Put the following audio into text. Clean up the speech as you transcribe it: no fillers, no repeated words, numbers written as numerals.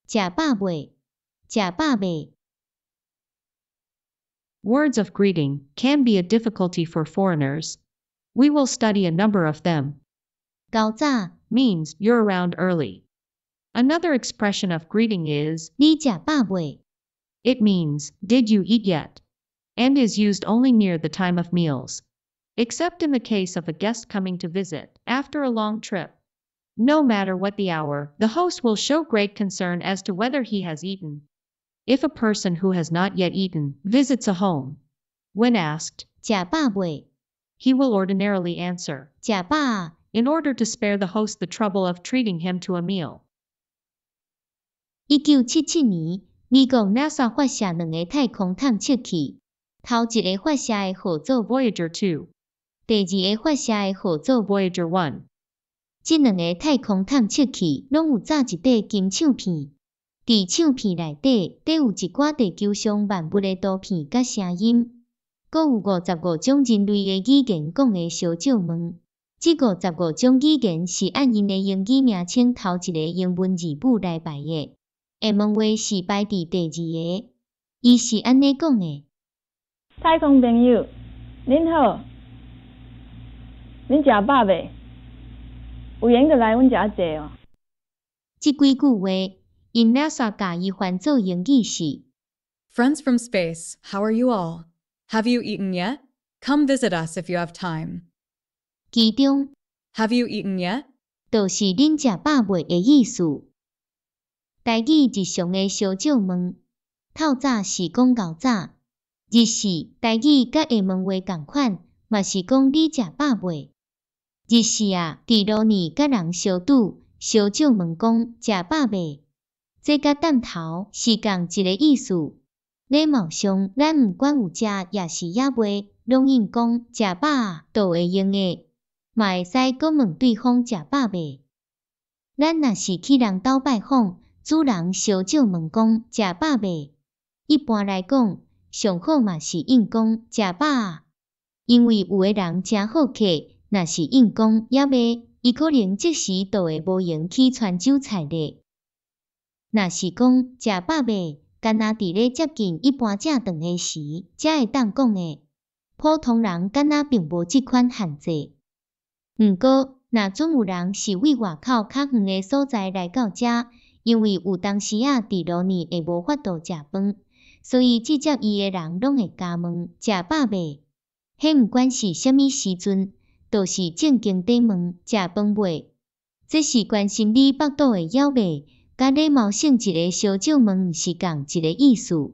食飽未？食飽未？ Words of greeting can be a difficulty for foreigners. We will study a number of them. 厚早 Means you're around early. Another expression of greeting is, 你食飽未？ It means, "Did you eat yet?" And is used only near the time of meals, except in the case of a guest coming to visit after a long trip. No matter what the hour, the host will show great concern as to whether he has eaten. If a person who has not yet eaten visits a home, when asked, 食飽未？ He will ordinarily answer, 食飽啊。 In order to spare the host the trouble of treating him to a meal. 1977年，美國 NASA 發射兩个太空探測器，頭一个發射的號做 Voyager 2, 第二個發射的號做 Voyager 1. 這兩个太空探測器攏有紮一塊金唱片，佇唱片內底，底有一寡地球上萬物的圖片佮聲音，閣有55種人類的語言講的相借問。這55種語言是按𪜶的英語名稱頭一个英文字母來排的。厦門話是排佇第二个，伊是按呢講的。太空朋友，恁好，恁食飽未？有閒就來阮遮坐哦。這幾句話，𪜶 NASA 共伊翻做英語是： Friends from space, how are you all? Have you eaten yet? Come visit us if you have time. 其中 Have you eaten yet? 就是恁食飽未的意思。台語日常的相借問，透早是講厚早，日時台語佮廈門話仝款，嘛是講你食飽未？日時啊，佇路呢佮人相拄，相借問講食飽未？這佮點頭是仝一个意思。禮貌上，咱毋管有食抑是猶未，攏應講食飽啊，都會用的，嘛會使閣問對方食飽未？咱若是去人兜拜訪，主人相借問講食飽未？一般來講，上好嘛是應講食飽啊，因為有的人誠好客，若是應講猶未，伊可能即時就會無閒去傳酒菜咧。若是講食飽未，干焦佇咧接近一般正頓的時，才會當講的。普通人敢若並無這款限制。毋過，若準有人是為外口較遠的所在來到遮，因為有當時仔佇路呢會無法度食飯，所以直接伊的人攏會加問食飽未？彼毋管是啥物時陣，都是正經佇問食飯未？這是關心你腹肚會枵未？佮禮貌性質的相借問毋是仝一个意思。